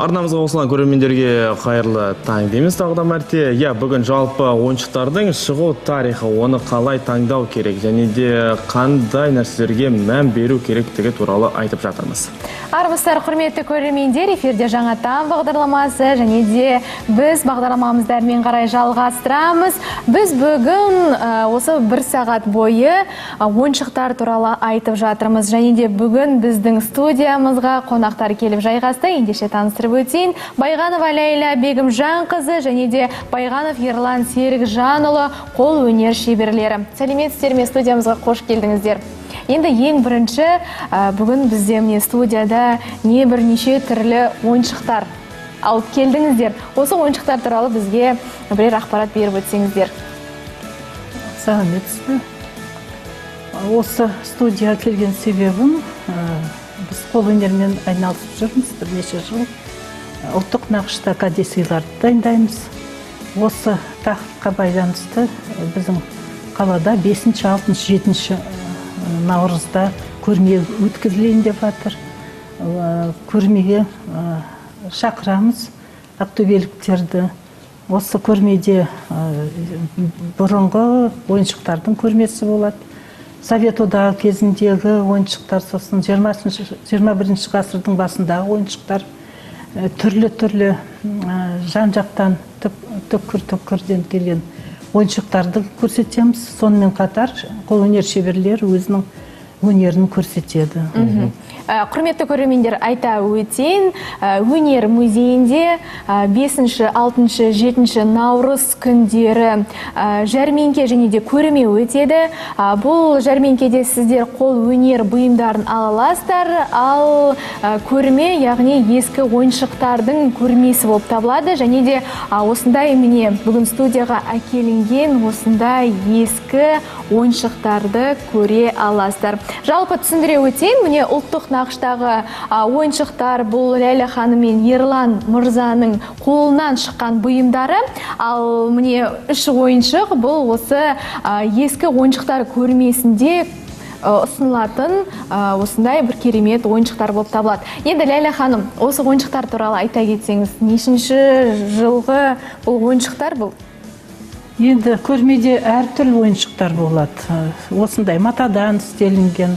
Арнамызға қосылған көрермендерге қайырлы таң дейміз тағы да мәрте. Иә, бүгін жалпы ойыншықтардың шығу тарихы, оны қалай таңдау керек және де қандай нәрселерге мән беру керектігі туралы айтып жатырмыз. Армысыздар, құрметті көрермендер, эфирде Жаңа таң бағдарламасы және де біз бағдарламамызды әрмен қарай жалғастырамыз. Біз бүгін осы бір сағат бойы ойыншықтар туралы айтып жатырмыз. Және де бүгін біздің студиямызға қонақтар келіп жайғасты. Ендеше таныстырып өтейін. Байғанова Ләйла Бегімжанқызы және де Байғанов Ерлан Серікжанұлы, қол өнер шеберлері. Сәлеметсіздер ме, студиямызға қош келдіңіздер. Енді ең бірінші, бүгін бізде міне студияда не бірнеше түрлі ойыншықтар алып келдіңіздер. Осы ойыншықтар туралы бізге бірер ақпарат беріп өтсеңіздер. Сәлеметсіз бе? Осы студияға келген себебім, біз қолөнермен айналысып жүрміз бірнеше жыл. Ұлттық нақышта кәдесыйларды дайындаймыз. Осы тақырыпқа байланысты біздің қалада 5, 6, 7 наурызда көрме өткізілейін деп жатыр. Көрмеге шақырамыз ақтөбеліктерді. Осы көрмеде бұрынғы ойыншықтардың көрмесі болады. Совет Одағы кезіндегі ойыншықтар, сосын 21 ғасырдың басындағы ойыншықтар, түрлі-түрлі жан-жақтан, түкпір-түкпірден келген ойыншықтарды көрсетеміз. Сонымен қатар қолөнер шеберлері өзінің өнерін көрсетеді. Құрметті көрермендер, айта өтейін, өнер музейінде 5, 6, 7 наурыз күндері жәрмеңке және де көрме өтеді. Бұл жәрмеңкеде сіздер қол өнер бұйымдарын ала аласыздар, ал көрме, яғни ескі ойыншықтардың көрмесі болып табылады. Және де осындай міне бүгін студияға әкелінген осындай ескі ойыншықтарды көре аласыздар. Жалпы түсіндіре өтейін, міне ұлттық нақыштағы ойыншықтар бұл Ләйлә ханым мен Ерлан мырзаның қолынан шыққан бұйымдары. Ал міне үш ойыншық бұл осы ескі ойыншықтар көрмесінде ұсынылатын осындай бір керемет ойыншықтар болып табылады. Енді, Ләйлә ханым, осы ойыншықтар туралы айта кетсеңіз, нешінші жылғы бұл ойыншықтар бұл? Енді көрмеде әртүрлі ойыншықтар болады. Осындай матадан істелінген,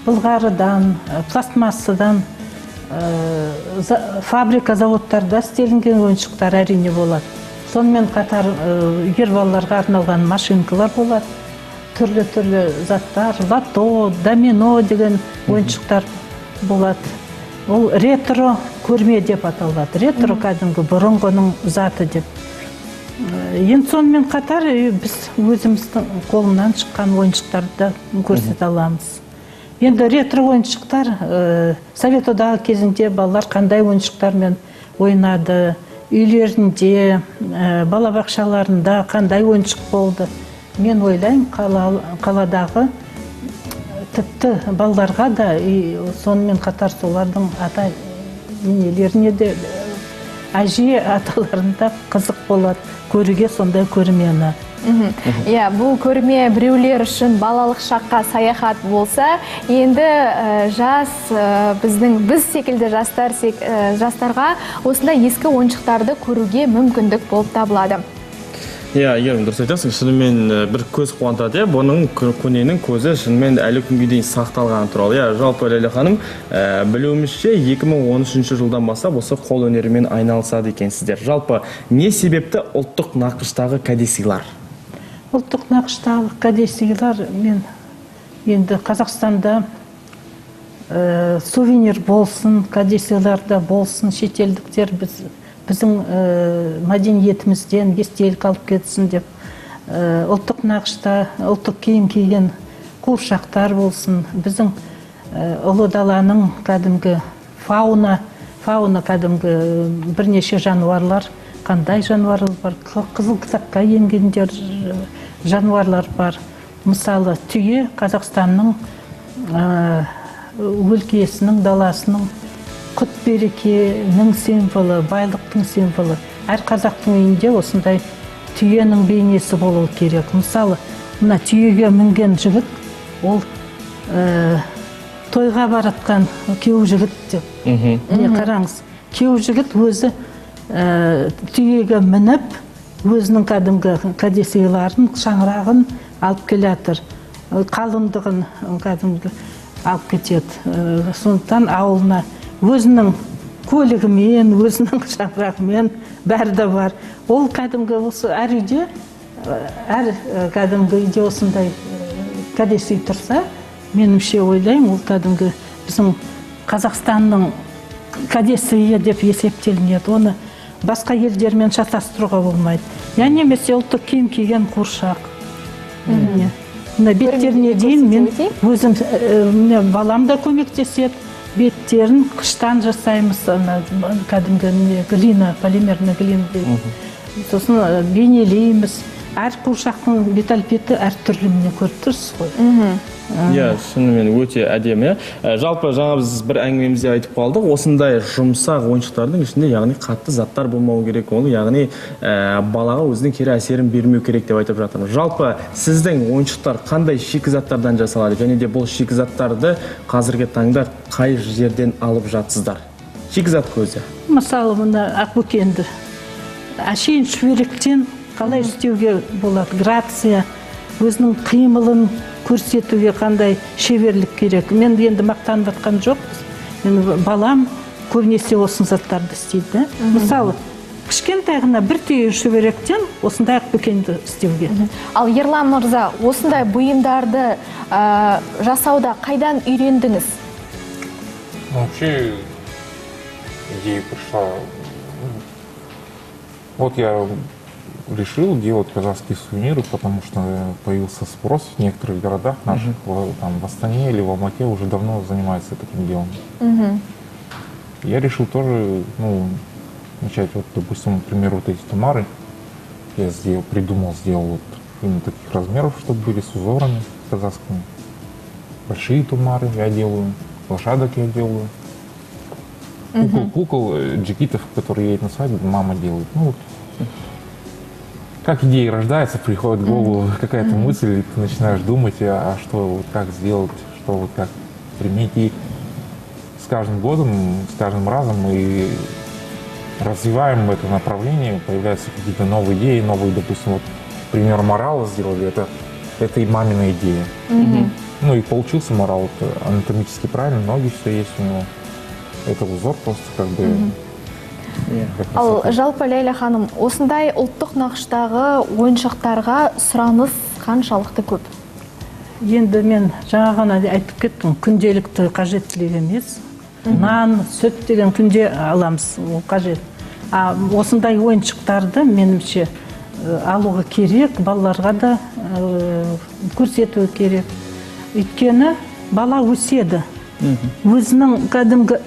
былғарыдан, пластмассадан, фабрика, заводтарда істелінген ойыншықтар әрине болады. Сонымен қатар ер балаларға арналған машинкалар болады. Түрлі-түрлі заттар, лото, домино деген ойыншықтар болады. Ол ретро көрме деп аталады. Ретро кәдімгі бұрынғының заты деп. Енді сонымен қатар біз өзіміздің қолынан шыққан ойыншықтарды да көрсете аламыз. Енді ретро ойыншықтар, Совет Одағы кезінде балалар қандай ойыншықтармен ойнады, үйлерінде, балабақшаларында қандай ойыншық болды. Мен ойлаймын, қаладағы тіпті балаларға да, и сонымен қатар солардың ата енелеріне де, әже аталарында қызық болады көруге сондай көрмені. Иә, бұл көрме біреулер үшін балалық шаққа саяхат болса, енді жас, біздің біз секілді жастарға осындай ескі ойыншықтарды көруге мүмкіндік болып табылады. Иә, Әйгерім, дұрыс айтасың. Шынымен бір көз қуантады, иә, бұның көненің көзі шынымен әлі күнге дейін сақталғаны туралы. Иә, жалпы, Ләйлә ханым, білуімізше, 2013 жылдан бастап осы қол өнерімен айналысады екенсіздер. Жалпы, не себепті ұлттық нақыштағы кәдесыйлар? Ұлттық нақыштағы кәдесыйлар, мен енді Қазақстанда сувенир болсын, кәдесыйлар да болсын, шетелдіктер біздің мәдениетімізден естелік алып кетсін деп, ұлттық нақышта, ұлттық киім киген қуыршақтар болсын, біздің ұлы даланың кәдімгі фауна кәдімгі бірнеше жануарлар, қандай жануарлар бар, қызыл кітапқа енгендер жануарлар бар. Мысалы, түйе Қазақстанның өлкесінің, даласының құт берекенің символы, байлықтың символы. Әр қазақтың үйінде осындай түйенің бейнесі болуы керек. Мысалы, мына түйеге мінген жігіт, ол тойға баратқан күйеу жігіт деп. Міне қараңыз, Күйеу жігіт өзі түйеге мініп, өзінің кәдімгі кәдесыйларын, шаңырағын алып келе жатыр. Қалыңдығын кәдімгі алып кетеді. Сондықтан ауылына өзінің көлігімен, өзінің шаңырағымен бәрі де бар. Ол кәдімгі осы әр үйде, әр кәдімгі үйде осындай кәдесый тұрса, меніңше ойлаймын, ол кәдімгі біздің Қазақстанның кәдесыйы деп есептелінеді. Оны басқа елдермен шатастыруға болмайды. Я немесе ұлттық киім киген қуыршақ. Мына беттеріне дейін мен өзім, міне балам да көмектеседі. Беттерін қыштан жасаймыз, ана кәдімгі не, глина, полимерный глина дейді. Сосын бейнелейміз. Әр қуыршақтың бет әлпеті әртүрлі, міне көріп тұрсыз ғой. Иә, шынымен өте әдемі, иә. Жалпы жаңа біз бір әңгімемізде айтып қалдық, осындай жұмсақ ойыншықтардың ішінде, яғни қатты заттар болмау керек, оны яғни балаға өзінің кері әсерін бермеу керек деп айтып жатырмыз. Жалпы сіздің ойыншықтар қандай шикізаттардан жасалады және де бұл шикізаттарды қазіргі таңда қай жерден алып жатсыздар? Шикізат көзі. Мысалы, мына ақбөкенді әшейін шүберектен қалай істеуге болады? Грация, өзінің қимылын көрсетуге қандай шеберлік керек. Мен енді мақтанып жатқан жоқпыз. Мен балам көбінесе осы заттарды істейді, да? Мысалы, кішкентай ғана бір түйір шүберектен осындай ақбөкенді істеуге. Ал Ерлан мырза, осындай бұйымдарды жасауда қайдан үйрендіңіз? Вообще, идея пришла. Вот я решил делать казахские сувениры, потому что появился спрос в некоторых городах наших, в Астане или в Алмате уже давно занимаются таким делом. Я решил тоже, начать, допустим, например, эти тумары. Я придумал, сделал именно таких размеров, чтобы были с узорами казахскими. Большие тумары я делаю, лошадок я делаю. Кукол, джигитов, которые едут на свадьбу, мама делает. Как идея рождается, приходит в голову какая-то мысль, и ты начинаешь думать, а что, как сделать, что, как применить. И с каждым годом, с каждым разом мы развиваем это направление, появляются какие-то новые идеи, новые, допустим, пример марала сделали, это и мамина идея. И получился марал, анатомически правильно, ноги все есть у него. Это узор просто как бы... Как Ал красота. жалпы, Ләйлә ханым, осындай ұлттық нақыштағы ойыншықтарға сұраныс қаншалықты көп? Енді мен жаңа ғана айтып кеттім, күнделікті қажеттілік емес. Нан, сүт деген күнде аламыз, ол қажет. А осындай ойыншықтарды меніңше, алуға керек, балаларға да көрсету керек. Өйткені бала өседі. Өзінің кәдімгі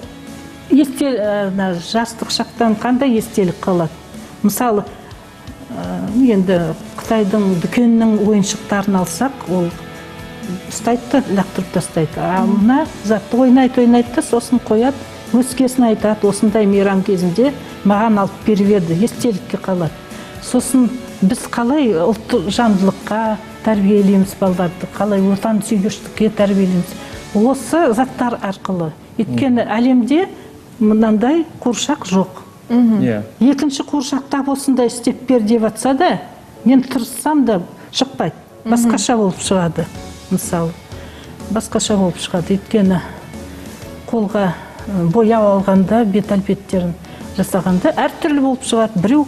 мына жастық шақтан қандай естелік қалады? Мысалы, енді Қытайдың дүкенінің ойыншықтарын алсақ, ол ұстайды да лақтырып тастайды. А мына затты ойнайды, ойнайды да сосын қояды, өскесін айтады, осындай мейрам кезінде маған алып беріп еді, естелікке қалады. Сосын біз қалай ұлттық жандылыққа тәрбиелейміз балаларды, қалай отансүйгіштікке тәрбиелейміз? Осы заттар арқылы. Өйткені әлемде мынандай қуыршақ жоқ. Екінші қуыршақ тап осындай істеп бер деп жатса да, мен тырыссам да шықпайды. Басқаша болып шығады, мысалы. Басқаша болып шығады. Өйткені қолға бояу алғанда, бет әлпеттерін жасағанда әртүрлі болып шығады. Біреу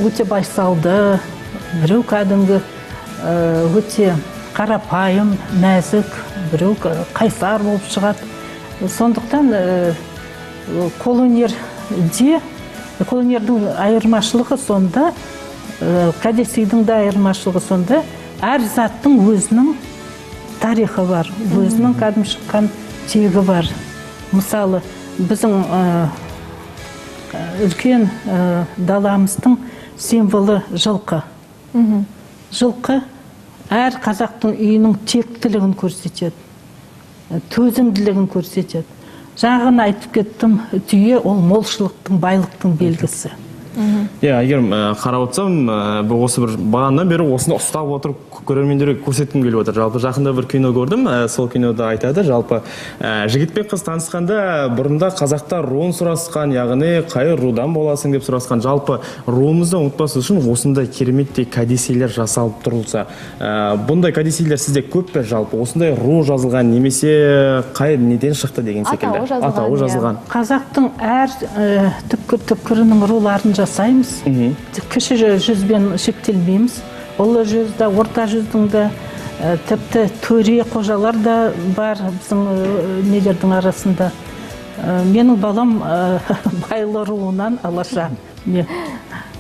өте байсалды, біреу кәдімгі өте қарапайым, нәзік, біреу қайсар болып шығады. Сондықтан қолөнердің айырмашылығы сонда, кәдесыйдың да айырмашылығы сонда, әр заттың өзінің тарихы бар, өзінің кәдімгі шыққан тегі бар. Мысалы, біздің үлкен даламыздың символы жылқы. Жылқы әр қазақтың үйінің тектілігін көрсетеді, төзімділігін көрсетеді. Жаңа ғана айтып кеттім, түйе ол молшылықтың, байлықтың белгісі. Иә, Әйгерім, қарап отырсам, осы бір бағанадан бері осыны ұстап отырып көрермендерге көрсеткім келіп отыр. Жалпы жақында бір кино көрдім, сол кинода айтады, жалпы жігіт пен қыз танысқанда бұрында қазақтар руын сұрасқан, яғни қай рудан боласың деп сұрасқан. Жалпы руымызды ұмытпас үшін осындай кереметтей кәдесыйлер жасалып тұрылса, бұндай кәдесыйлер сізде көп пе жалпы? Осындай ру жазылған немесе қай неден шықты деген секілді? Атауы жазылған, Атауы жазылған. Қазақтың әр түкпір-түкпірінің руларын жасаймыз. Кіші жүзбен шектелмейміз. Ұлы жүзді, орта жүздің де, тіпті төре қожалар да бар біздің нелердің арасында. Менің балам Байлы руынан алаша.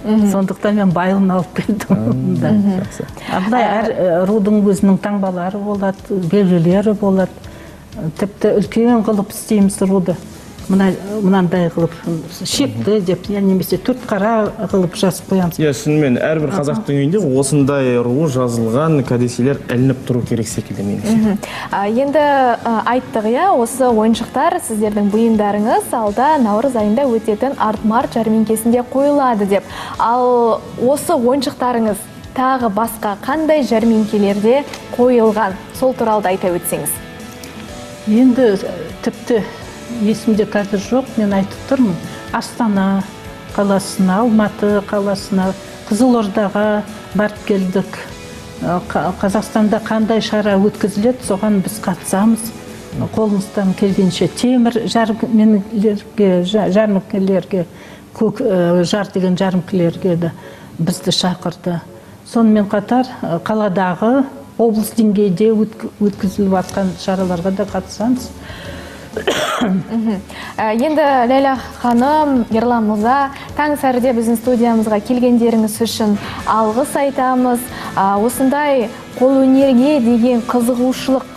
Сондықтан мен Байлыны алып келдім. Былай әр рудың өзінің таңбалары болады, белгілері болады. Тіпті үлкен қылып істейміз руды. Мынандай қылып шекті деп, немесе төрт қара қылып жазып қоямыз. Иә, шынымен әрбір қазақтың үйінде осындай руы жазылған кәдесыйлер ілініп тұру керек секілді меніңше. Енді айттық, иә, осы ойыншықтар сіздердің бұйымдарыңыз алда наурыз айында өтетін Арт-Март жәрмеңкесінде қойылады деп. Ал осы ойыншықтарыңыз тағы басқа қандай жәрмеңкелерде қойылған? Сол туралы да айта өтсеңіз. Енді тіпті есімде қазір жоқ, мен айтып тұрмын. Астана қаласына, Алматы қаласына, Қызылордаға барып келдік. Қазақстанда қандай шара өткізіледі, соған біз қатысамыз. Қолымыздан келгенше темір жәрмеңкелерге, көк жар деген жәрмеңкелерге де бізді шақырды. Сонымен қатар қаладағы облыс деңгейде өткізіліп жатқан шараларға да қатысамыз. Енді Ләйлә ханым, Ерлан мырза, таң сәріде біздің студиямызға келгендеріңіз үшін алғыс айтамыз. Осындай қолөнерге деген қызығушылық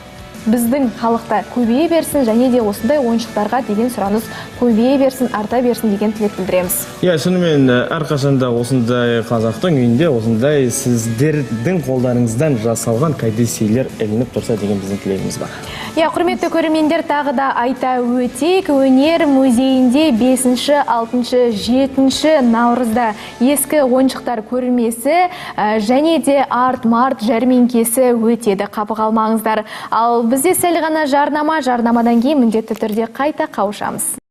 біздің халықта көбейе берсін, және де осындай ойыншықтарға деген сұраныс көбейе берсін, арта берсін деген тілек білдіреміз. Иә, шынымен әрқашанда осындай қазақтың үйінде осындай сіздердің қолдарыңыздан жасалған кәдесыйлер ілініп тұрса деген біздің тілегіміз бар. Иә, құрметті көрермендер, тағы да айта өтейік, өнер музейінде 5-ші, 6-шы, 7-ші наурызда ескі ойыншықтар көрмесі, және де Арт-Март жәрмеңкесі өтеді. Қапы қалмаңыздар. Ал бізде сәл ғана жарнама, жарнамадан кейін міндетті түрде қайта қауышамыз.